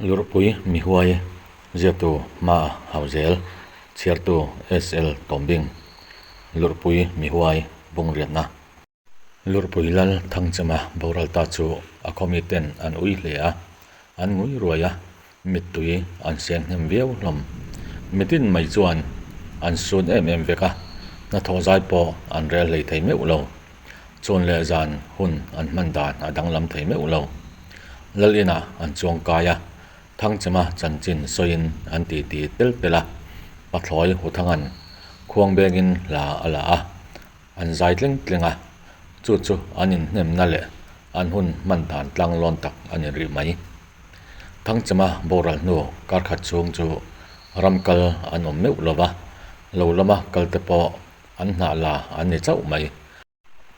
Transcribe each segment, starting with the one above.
Lurhpui Mihuai ziaktu hma hau zel chhiartu SL Tawmbing Lurhpui Mihuai bungriatna. Lurhpui Lal Thangchema boral ta chu a khaw miten an ui hle a, an ngui ruai a, mittui an seng hnem viau hlawm. Mitin mai chuan an sun em em vek a, hnathawh zai pawh an rel hlei thei meuh lo. Chhun leh zan hun an hman dan a danglam thei meuh lo. Lal inah an chuang kai a, Thangchema chanchin sawiin an titi tel tel a, Pathlawi Huthanga'n khuang bengin hla a la a, an zai tleng tleng a, chu chu an inhnemna leh an hun hman dan tlanglawn tak a ni rih mai. Thangchema boral hnu karkhat chhung chu ram kal an awm meuh lo va, lo lama kalte pawh An hnah la an ni chauh mai.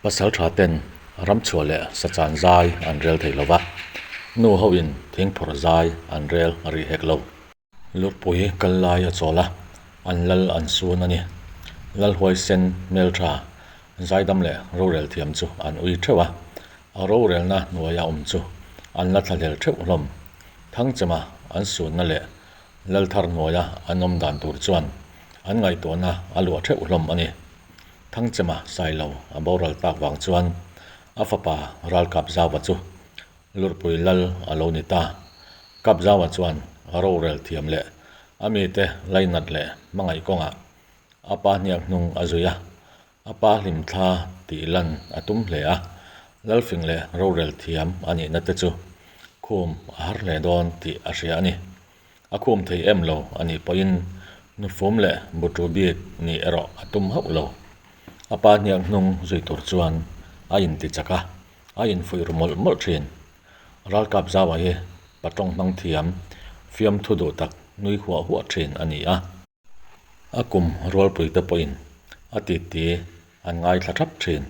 Pasal tha ten ram chhuah leh sachan zai an rel thei lo va, nu ho in thing phawrh zai an rel rih hek lo. Lurhpui kal lai a chawl a, an lal an sun a ni. Lal huaisen hmel tha zaidam leh rorel thiam chu an ui theuh a, a rorelna hnuaia awm chu an la thlahlel theuh hlawm. Thangchema an sunna leh Lalthar hnuaia an awm dan tur chuan an ngaihtuahna a luah theuh hlawm a ni. Thangchema Sailo a boral tak vang chuan a fapa Ralkapzaua chu Lurhpui Lal a lo ni ta. Kapzaua chuan rorel thiam leh a mite lainat leh hmangaih kawngah a pa hniak hnung a zui a, A pa hlimthla tih lan a tum hle a, Lalfing leh rorel thiam a nihna te chu khum a har hle dawn tih a hria a ni. A khum thei em lo a nih pawhin nufum leh butu bik nih erawh a tum hauh lo. A pa hniak hnung zui tur chuan a inti chak a, a infuih ru mawlh mawlh thin. Ralkap Zaua hi patawng hmang thiam, fiamthu duh tak nui huah huah thin a ni a. A kum rualpuite pawhin a titi an ngaithla thap thin.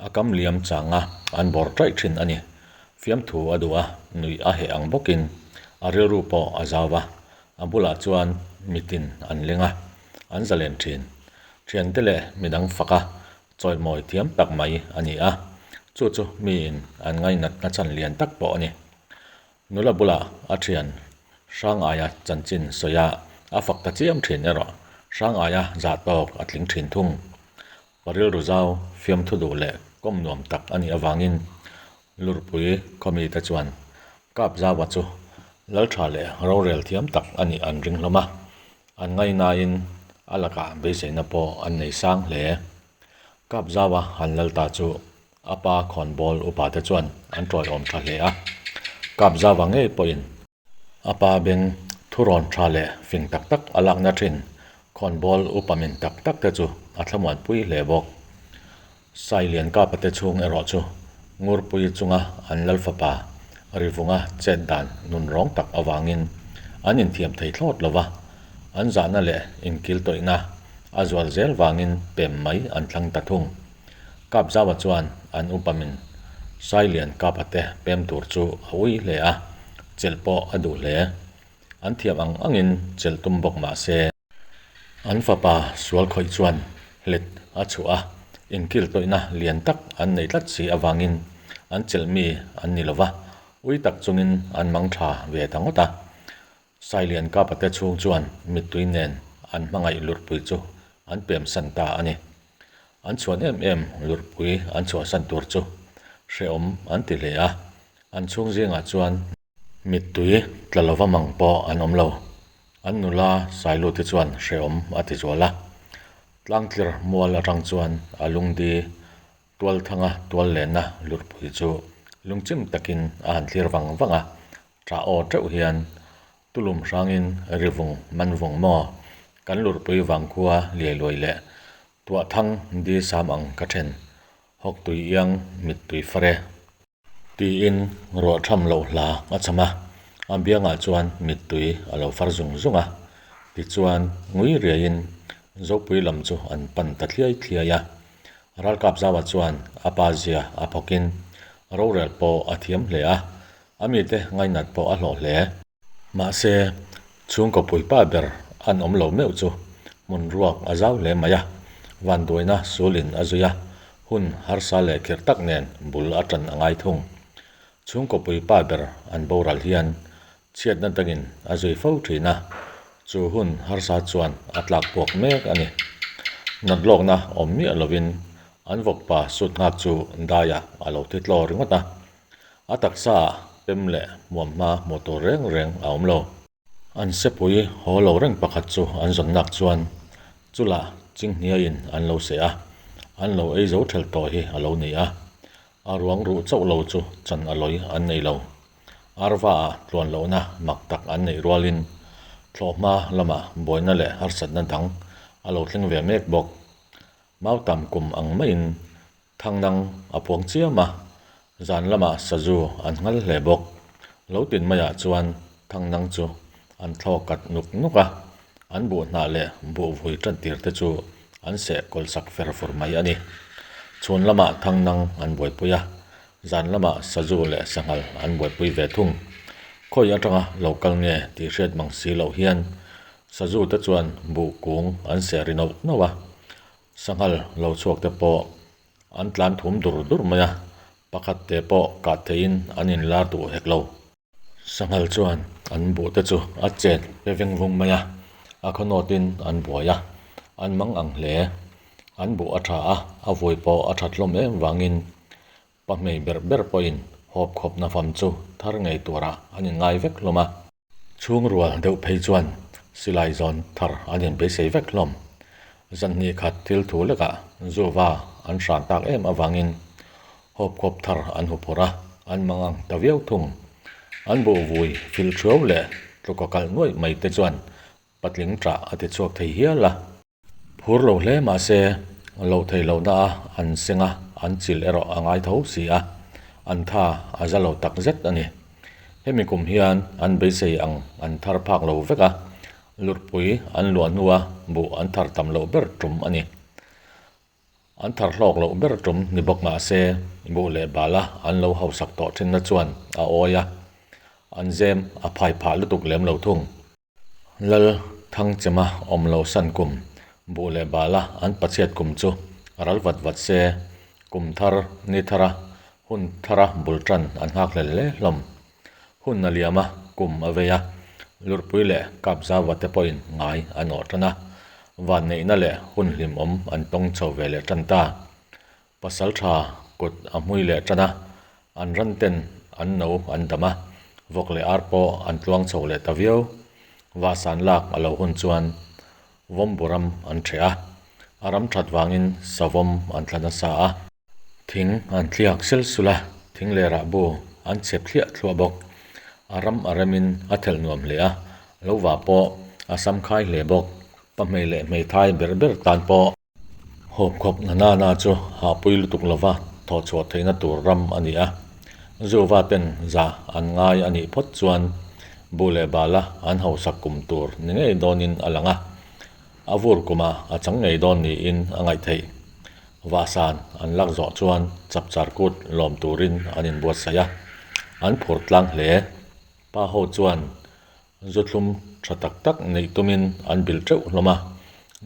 A kam liam changa an bawr taih thin a ni. Fiamthu a duh a, nuih a heh ang bawkin a rilru pawh a zau va. A bulah chuan mitin an leng a, an zalen thin. Thiante leh midang faka chawimawi thiam tak mai a ni a, chu chu miin an ngainatna chhan lian tak pawh a ni. Nula bulah a thian Hrangaia chanchin sawi a, a fak ta chiam thin erawh Hrangaia zah tawk a tling thin thung. Pa rilru zau fiamthu duh leh kawm nuam tak a nih avangin Lurpui khawmite chuan Kapzaua chu Laltha leh rorel thiam tak a nih an ring hlawm a, an ngainain a lakah beiseina pawh an nei sang hle. Kapzaua han lal ta chu A pa khawnbawl upate chuan an tawiawm tha hle a, Kapzava ngei pawhin a pa beng thurawn tha leh fing tak tak a lakna thin khawnbawl upa min tak tak te chu a thlamuanpui hle bawk. Sailian Kapate chhung erawh chu Ngurpui chunga an lal fapa Rivunga chet dan nun rawng tak avangin an inthiam thei thlawt lo va, an zahna leh inkiltawihna a zual zel vangin pem mai an thlang ta thung. Kapzaua chuan an upamin Sailian Kapate pem tur chu a ui hle a, chelh pawh a duh hle. An thiam ang angin chelh tum bawk mah se. An fapa sual khawih chuan hlet a chhuah a, inkil tawihna lian tak an nei tlat si avangin an chelh mi an ni lo va, ui tak chungin an mang tha ve ta ngawt a. Sailian Kapate chhung chuan mittui nen an hmangaih lurhpui chu an pemsan ta a ni. An chhuan em em lurhpui an chhuahsan tur chu hrehawm an ti hle a, an chhung zingah chuan mittui tla lova mang pawh an awm lo. An nula Sailuti chuan hrehawm a ti zual a, tlangtlir mual atang chuan a lungdi tualthanga tual lenna lurhpui chu lungchim takin a han thlir vang vang a, Tah aw teuh hian tulum hrangin ri vung man vung maw? Kan lurhpui vangkhua liai luai leh tuah thang di sam ang ka then hawk tui iang mittui far e. Tiin ruah tham loh hla a cham a, a biangah chuan mittui a lo far zung zung a. Tichuan ngui riaiin Zopui lam chu an pan ta thliai thliai a. Ralkap Zaua chuan a pa zia a phawkin rorel pawh a thiam hle a, A mite ngainat pawh a hlawh hle. Mahse, chhungkaw puipa ber an awm lo meuh chu hmun ruak a zau hle mai a, vanduaina sulin a zui a, hun harsa leh khirh tak nen bul a tan a ngai thung. Chhungkaw puipa ber an boral hian Chhiatna dangin a zui fo thin a, chu hun harsa chuan a tlak puak mek a ni. Nat lawkna awm miah lovin an vawkpa sut nghak chu daiah a lo thi tlaw ringawt a, a taksaah pem leh hmuamhma hmuh tur reng reng a awm lo. An sepui haw lo reng pakhat chu an zawnnak chuan chulah chinghniain an lo seh a, an lo ei zo thelh tawh hi a lo ni a. A ruang ruh chauh lo chu chan a lawi an nei lo. Arva-ah tluan lohna mak tak an neih rualin thlawhhma lamah buaina leh harsatna dang a lo thleng ve mek bawk. Mautam kum ang maiin Thangnang a puang chiam a, zan lamah sazu an nghal hle bawk. Lo tin maiah chuan Thangnang chu an thlawk kat nuk nuk a, an buh hnah leh buh vui tan tir te chu an seh kawl sak fer fur mai a ni. Chhun lamah Thangnang an buaipui a, zan lamah sazu leh sanghal an buaipui ve thung. Khawi atanga lo kal nge tih hriat mang si loh hian sazu te chuan buh kung an seh ri nauh nauh a, Sanghal lo chhuak te pawh an tlan thum dur dur mai a, pakhat te pawh kah theihin an inlar duh hek lo. Sanghal chuan an buh te chu a chet pe veng vung mai a, a khawnawtin an buai a, an mang ang hle. An buh a tha a, a vui pawh a that hlawm em vangin pahmei ber ber pawhin hawp khawp nafam chu thar ngei turah an inngai vek hlawm a. Chhung rual deuh phei chuan silai zawn thar an inbeisei vek hlawm. Zan hnih khat thil thu lekah Zuva an hran tak em avangin hawpkhawp thar an hu phawrh a, an mangang ta viau thung. An buh vui fil thuau leh tluka kalh nuaih mai te chuan patling ṭah a ti chhuak thei hial a. Phur lo hle mahse, loh theih lohna a an seng a, an chil erawh a ngai tho si a, an tha a za lo tak zet a ni. Hemi kum hian an beisei ang an thar phak lo vek a, lurhpui an luah hnua buh an thar tam loh ber tum a ni. An thar hlawk loh ber tum ni bawk mahse, buh leh bala an lo hausak tawh thinna chuan a awi a, an zem a phai phah lutuk lem lo thung. Lal Thangchema awm lo san kum, buh leh bala an pachhiat kum chu ral vat vat se, kum thar, ni thara, hun thara bul tan an nghak hlel hle hlawm. Hun a liam a, kum a vei a, lurhpui leh kapzava te pawhin ngai an awh tan a, vanneihna leh hun hlimawm an tawng chho ve leh tan ta. Pasal tha kut a hmui leh tan a, an ran ten an no an dam a, vawk leh ar pawh an tluang chho leh ta viau. Vahsan lak a lo hun chuan vawmbu ram an ṭheh a, a ram ṭhat vangin savawm an thla nasa a. Thing an thliak sil sul a, thing leh rahbu an chhep thliah thluah bawk. A ram a remin a thelh nuam hle a, lo vah pawh a sam khai hle bawk. Pahmei leh hmeithai ber ber tan pawh. Hawpkhawp na nana chu hahpui lutuk lova thawhchhuah theihna tur ram a ni a. Zuva ten zah an ngai a nih phawt chuan buh leh bala an hausak kum tur ni ngei dawnin a lang a. A vur kumah a chang ngei dawn niin a ngaih theih. Vahsan an lak zawh chuan chapchar kut lawm turin an inbuatsaih a, an phur tlang hle. Pa ho chuan Zu thlum tha tak tak neih tumin an bil teuh hlawm a,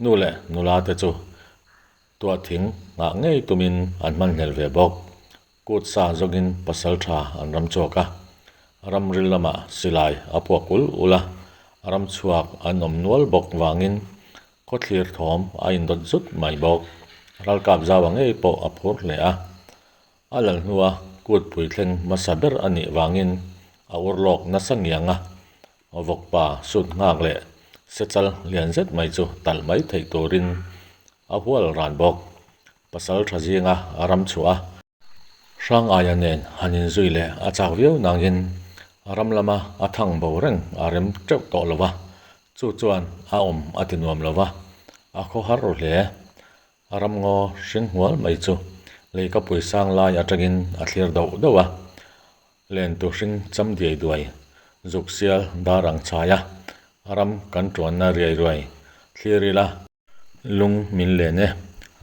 nu leh nula te chu tuah thing nghah ngei tumin an hmanhlel ve bawk. Kut sa zawngin pasal tha an ram chhuak a, ramril lamah silai a puak ul ul a, ram chhuak an awm nual bawk vangin khawthlir thawm a indawt zut mai bawk. Ralkap zaua ngei pawh a phur hle a, A lal hnua kut puithleng hmasa ber a nih vangin a ur lawk nasa ngiang a, vawkpa sut nghak leh sechal lian zet mai chu talh mai theih turin a hual ran bawk. Pasal tha zinga a ram chhuah a, Hrangaia nen han inzui leh a chak viau nangin ram lama a thang bo reng a rem teuh tawh lo va, chu chuan a awm a ti nuam lo va, a khawhar ru hle. A ramngaw hring hmual mai chu leikapui sang lai atangin a thlir doh doh a, lentu hring cham diai duai, zuk sial dar ang chhai a, a ram kan tuanna riai ruai thlir ila, lung min len e,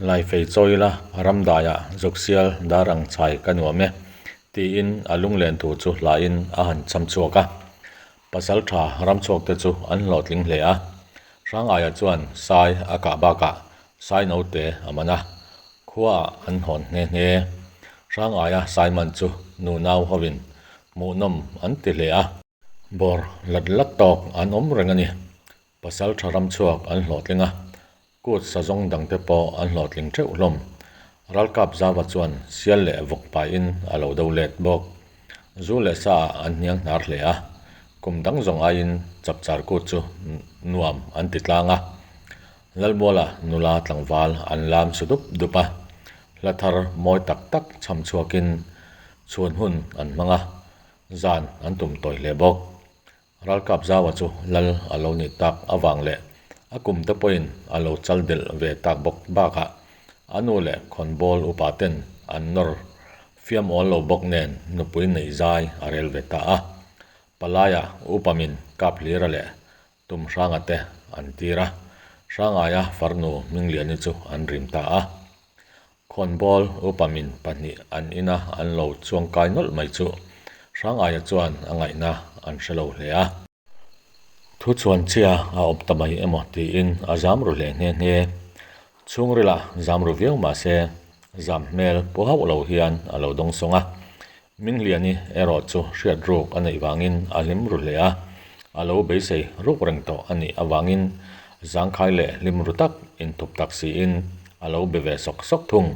laifei chawi ila, a ram daiah zuk sial dar ang chhai ka nuam e, tiin a lung lentu chu hlain a han cham chhuak a. Pasal tha ramchhuak te chu an hlawhtling hle a, Hrangaia chuan sai a kah bakah sai note a man a, khuaah an hawn nghe nghe. Hrangaia sai man chu nu nau hovin hmuhnawm an ti hle a. Bawr lat lat tawk an awm reng a ni. Pasal tha ram chhuak an hlawhtling a, kut sazawng dangte pawh an hlawhtling theuh hlawm. Ralkap Zava chuan sial leh vawk pahin a lo do let bawk. Zu leh sa ah an hniang hnar hle a, kum dang zawng aiin chapchar kut chu nuam an ti tlang a. Lalmuala nula tlangval an lam su dup dup a, hla thar mawi tak tak chham chhuakin chhun hun an hmang a, zan an tum tawi hle bawk. Ralkap Zaua chu lal a lo nih tak avang leh a kum te pawhin a lo chal delh ve tak bawk bakah a nu leh khawnbawl upa ten an nawr fiam awl lo bawk nen nupui neih zai a rel ve ta a. Palaia upa min kap hlira leh tum hranga te an tir a, Hrangaia farnu Hmingliani chu an rim ta a. Khawnbawl upa min pahnih an ina an lo chuangkai nawlh mai chu Hrangaia chuan a ngaihna an hre lo hle a. Thu chuan chia a awm ta mai emaw tiin a zam ru hle nghe nghe. Chhungrila zam ru viau mah se zam hmel pu hauh lo hian a lo dawng sawng a. Mingliani erawh chu hriat ruk a neih vangin a hlim ru hle a, a lo beisei ruk reng tawh a nih avangin zangkhai leh hlim ru tak inthup tak siin a lo be ve sawk sawk thung.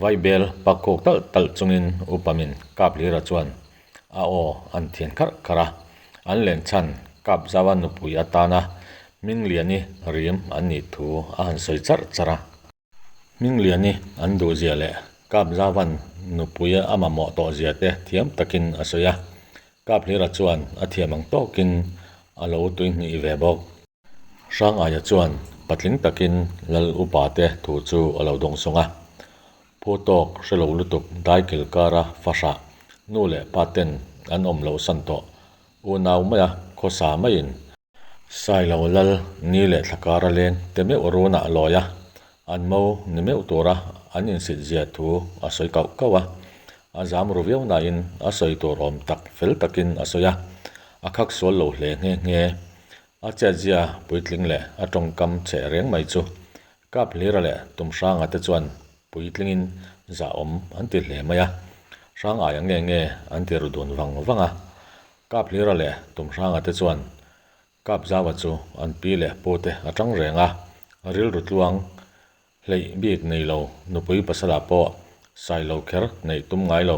Vaibel pak khuk talh talh chungin upa min kap hlira chuan a aw an thian kharh kharh a, an len chhan kap zauha nupui atana Mingliani rim an nih thu a han sawi charh charh a. Hmingliani an duhzia leh Kapzavan nupui a mamawh tawh zia te thiam takin a sawi a, Kaphlira chuan a thiam ang tawkin a lo tuihnih ve bawk. Hrangaia chuan patling takin Lal upa te thu chu a lo dawngsawng a, Phu tawk hre lo lutuk daikil kara fahrah nu leh pa ten an awm loh san tawh unau maia khawsa maiin Sailo lal ni leh thla kar a leng te meuh runah a lawi a, an mo ni meuh tura an insit zia thu a sawi kauh kauh a. A zam ru viau nain a sawi tur awm tak fel takin a sawi a, a khak sual lo hle nghe nghe. A chetzia puitling leh a tawngkam cheh reng mai chu Kap Hlira leh Tumhranga te chuan puitlingin zahawm an ti hle mai a, Hrangaia nge nge an ti ru dun vang vang a. Kap Hlira leh Tumhranga te chuan Kap Zaua chu an pi leh pu te a tang reng a, rilru tluang hleih bik nei lo nupui pasala pawh sailo kher neih tum ngai lo.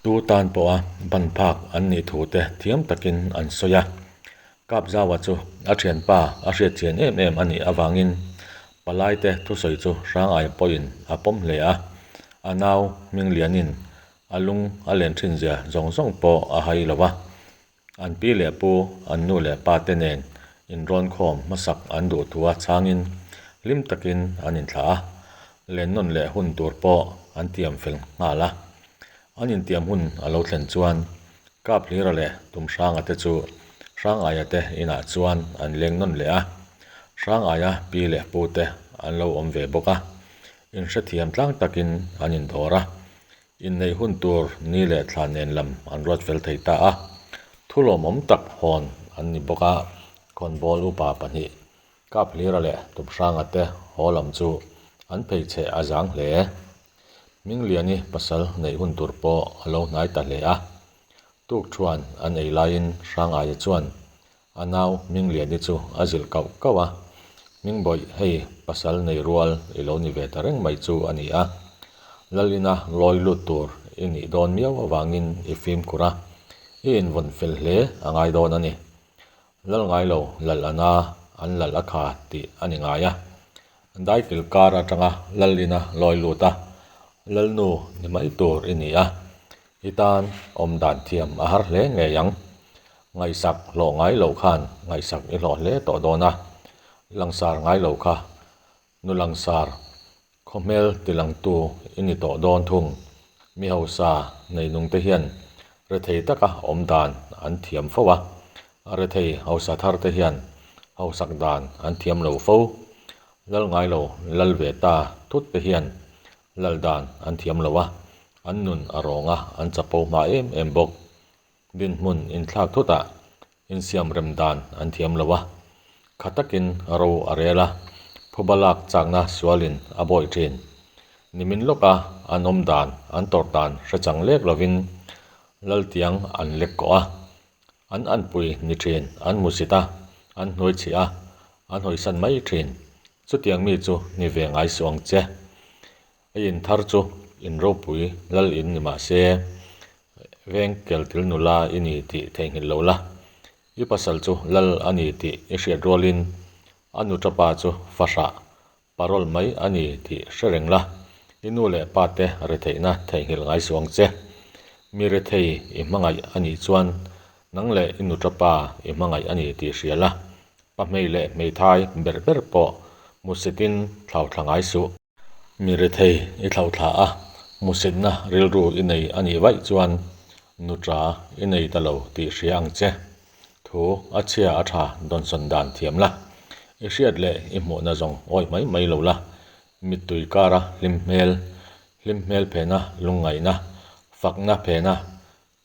Tu tan pawha ban phak an nih thu te thiam takin an sawi a. Kap Zaua chu a thianpa a hriatchian em em a nih avangin palaite thusawi chu Hrangaia pawhin a pawm hle a, a nau Hminglianin A lung a len thin zia zawng zawng pawh a hai lo va, an pi leh pu, an nu leh pa te nen inrawn khawm hmasak an duh thu a chhangin hlim takin an inthlah a, len nawn leh hun tur pawh an tiam fel nghal a. An intiam hun a lo thlen chuan Kaphlira leh Tumhranga te chu Hrangaia te inah chuan an leng nawn leh a, Hrangaia pi leh pu te an lo awm ve bawk a, Inhrethiam tlang takin an indawr a, inneih hun tur ni leh thla nen lam an ruat fel thei ta a. Thu lawmawm tak hawn an ni bawk a, khawnbawl upa pahnih, Kaphlira leh Tumhranga te haw lam chu an pheichheh a zang hle. Hmingliani pasal neih hun tur pawh a lo hnai ta hle a. Tukthuan an ei laiin Hrangaia chuan A nau Hmingliani chu a zilh kauh kauh a, Hmingbawih hei pasal nei rual i lo ni ve ta reng mai chu a ni a, Lalina lawi lut tur i nih dawn miau avangin i fimkhur a, i invawn fel hle a ngai dawn a ni. Lal ngai lo lal a na, an lal a kha tih a ni ngai a. Daikil kar atanga Lalina lawi lut a, Lalnu ni mai tur i ni a, I tan awm dan thiam a har hle ngei ang. Ngaihsak hlawh ngai lo khan ngaihsak i hlawh hle tawh dawn a, langsar ngai lo kha nu langsar khaw hmel tilangtu i ni tawh dawn thung. Mi hausa neinung te hian rethei taka awm dan an thiam fo a, rethei hausa thar te hian hausak dan an thiam lo fo. Lal ngai lo lal ve ta thut te hian Lal dan an thiam lo a, an nun a rawng a, an chapo hma em em bawk. Dinhmun inthlak thutah insiam rem dan an thiam lo a, kha takin ro a rel a, phuba lak chakna sualin a bawih thin. Nimin lawka an awm dan, an tawrh dan hre chang lek lovin Laltiang an lek kawh a. An anpui ni thin, an hmusit a, an hnuaichhih a, an hawisan mai thin. Chutiang mi chu ni ve ngai suh ang che. A in thar chu in ropui lal in ni mah se, veng keltil nula i ni tih theihnghilh lo la. I pasal chu lal a ni tih i hriat rualin a nuṭapa chu fahrah Parol mai a ni tih hre reng la, i nu leh pa te retheihna theihnghilh ngai suh ang che. Mi rethei i hmangaih a nih chuan nang leh i nuṭa pa i hmangaih a ni tih hria la, pa hmei leh hmeithai ber ber pawh hmusitin thlauthla ngai suh. Mi rethei i thlauhthla a, hmusitna rilru i nei a nih vaih chuan nuṭa i nei ta lo tih hria ang che. Thu a chhia a tha dawnsawn dan thiam la, i hriat leh i hmuhna zawng awih mai mai lo la, mittui kara hlim hmel, hlim hmel phena lungngaihna, fakna phena,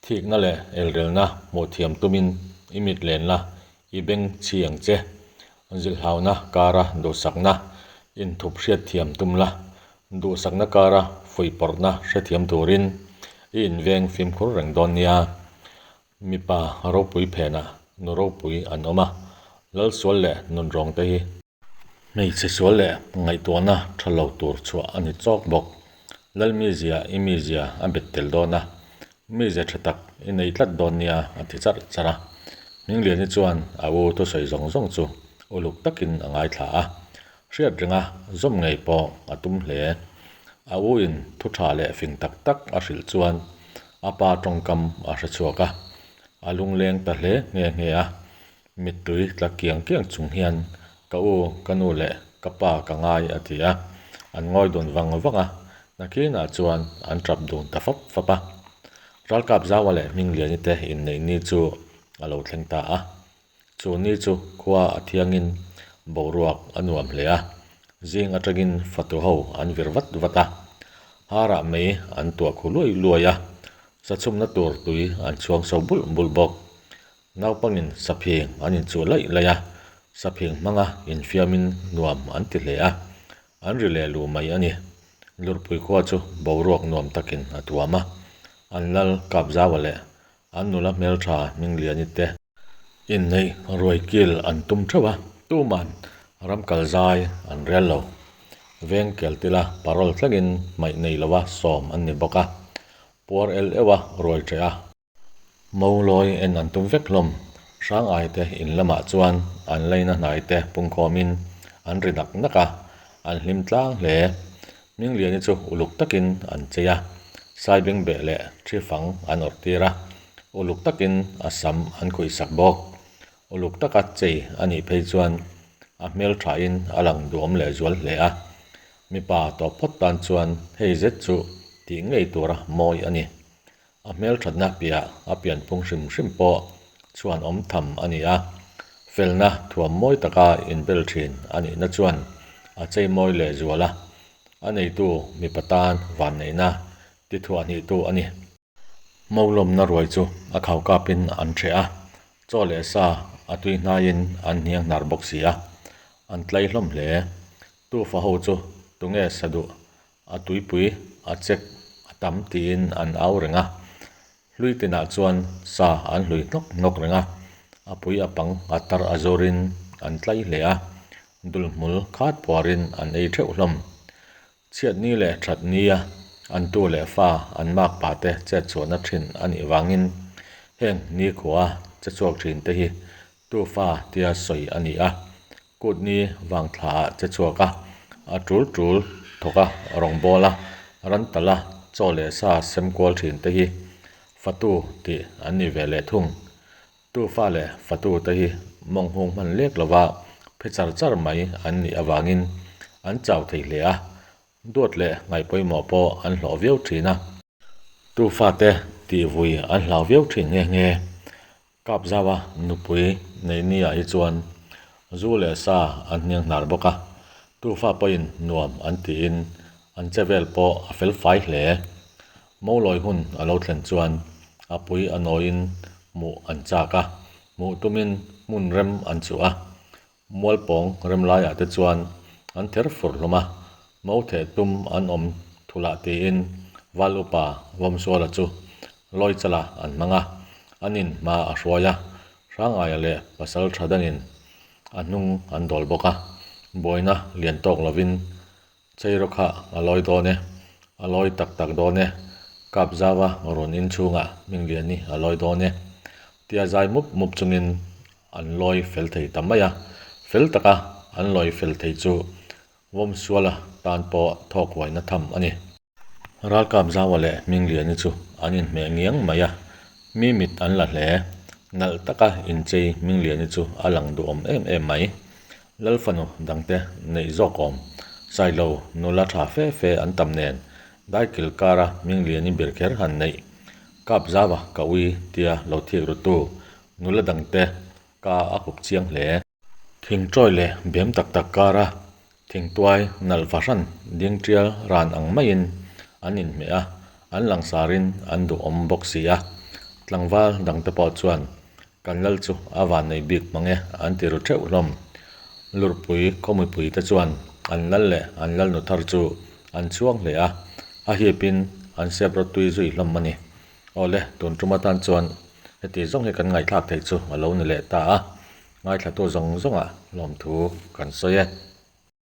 thikna leh elrelna hmuh thiam tumin i mit len la, i beng chhi ang che. Zilhhauna kara duhsakna inthup hriat thiam tum la, duhsakna kara fuihpawrhna hrethiam turin i inveng fimkhur reng dawn nia. Mipa ropui phenah nu ropui an awm a, lal sual leh nunrawng te hi. Hmeichhe sual leh ngaihtuahna tha lo tur chhuah a ni chawk bawk. Lal mizia i mizia a bet tel dawn a, mizia tha tak i nei tlat dawn nia a ti charh charh a. Hmingliani chuan a u thusawi zawng zawng chu uluk takin a ngaithla a, hriat renga zawm ngei pawh a tum hle. A u in thu tha leh fing tak tak a hrilh chuan A pa tawngkam a hre chhuak a, a lungleng ta hle nghe nghe a. Mittui tla kiang kiang chung hian, Ka u, ka nu leh ka pa ka ngai a ti a. An ngawi dun vang vang a, nakinah chuan an tap dun ta fap fap a. Ralkap Zaua leh Hmingliani te inneih ni chu a lo thleng ta a. Chu ni chu khua a thiangin boruak a nuam hle a, zing atangin fatu ho an vir vat vat a, harah mei an tuah khu luai luai a, sachhumna tur tui an chhuang so bulh bulh bawk. Naupangin saphing an inchuh laih laih a, saphing hmanga infiamin nuam an ti hle a, an ri leh luh mai a ni. Lurpui khua chu boruak nuam takin a tuam a, an lal Kapzaua leh an nula hmeltha Hmingliani te, Inneih ruai kil an tum theuh a, tuman ram kal zai an rel lo. Veng kel tila parol thlengin hmaih nei lova sawm an ni bawk a, puar el euh a ruai ṭeh a. Mo lawi en an tum vek hlawm. Hrang ai te in lamah chuan an leina hnai te pungkhawmin an ri nak nak a, an hlim tlang hle. Hmingliani chu uluk takin an chei a, Saibingbeh leh Ṭhifang an awrh tir a, uluk takin a sam an khuihsak bawk. Uluk taka chei a nih phei chuan a hmel thain a lang duhawm leh zual hle a, mipa tawp phawt tan chuan hei zet chu tih ngei tura mawi a ni. A hmelthatna piah a pianphung hrim hrim pawh chuan awm tham a ni a, felna thuam mawi taka inbel thin a nihna chuan a chei mawi leh zual a, a neitu mipa tan vanneihna tithuah hnihtu a ni. Maulawmna ruai chu a khau kapin an ṭheh a, chaw leh sa a tui hnaiin an hniang hnar bawk si a, an tlai hlawm hle. Tufa ho chu tunge sa duh A tuipui a chek a tam tiin an au reng a, hlui tinah chuan sa an hlui hnawk hnawk reng a, a pui a pang a tar a zawrin an tlai hle a, dulhmul khat puarin an ei theuh hlawm. Chhiatni leh thatnia an tu leh fa an mak pa te chet chhuahna thin a nih vangin heng nikhua che chhuak thin te hi Tufa tia sawi a ni a, kutni vang thlaah che chhuak a, a tul tul thawk a, rawngbâwl a, ran talh a, chaw leh sa sem kual thin te hi fatu tih an ni ve leh thung. Tufa leh fatu te hi mawng hung hman lek lova phe char char mai an nih avangin an chau thei hle a, duat leh ngaihpawimawh pawh an hlawh viau thin a. Tufate tihvui an hlau viau thin nghe nghe. Kap zau a nupui neih ni ah hi chuan zu leh sa an hniang hnar bawk a, tufa pawhin nuam an tiin an che vel pawh a fel fai hle. Molawi hun a lo thlen chuan a pui a nawiin hmuh an chak a, hmuh tumin hmun rem an chuh a, Mualpawng rem laiah te chuan an ther fur hlawm a, mo theh tum an awm thulah tiin Val upa Vawmsuala chu Lawichala an hmang a, an in hma a hruai a. Hrangaia leh pasal tha dangin a hnung an dawl bawk a, buaina lian tawk lovin Cheiraw kha a lawi dawn e, a lawi tak tak dawn e, Kapzava rawn in chhungah Hmingliani a lawi dawn e tia zai mup mup chungin an lawi fel thei ta mai a, fel taka an lawi fel thei chu Vawmsuala tan pawh thawk huaina tham a ni. Ralkapzaua leh Hmingliani chu an inhmeh ngiang mai a, mi mit an la hle. Nalh taka inchei Hmingliani chu a lang duhawm em em mai. Lalfanu dangte neih zawk awm Sailo nula tha fe fe an tam nen daikil kara Hmingliani bir kher han neih Kapzaua ka ui tia lo thik rutu nula dangte ka a hup chiang hle. Thingṭawi leh bem tak tak kara thingtuai nalh fahran ding ṭial ran ang maiin an inhmeh a, an langsarin an duhawm bawk si a. Tlangval dangte pawh chuan kan lal chu a van nei bik mang e an ti ru ṭheuh hlawm. Lurhpui khawmipui te chuan an lal leh an lalnu thar chu an chhuang hle a, a hipin an sep rawtui zui hlawm a ni. Awle, tun tum atan chuan heti zawng hi kan ngaihthlak theih chu a lo ni leh ta a. Ngaithlatu zawng zawngah lawmthu kan sawi e.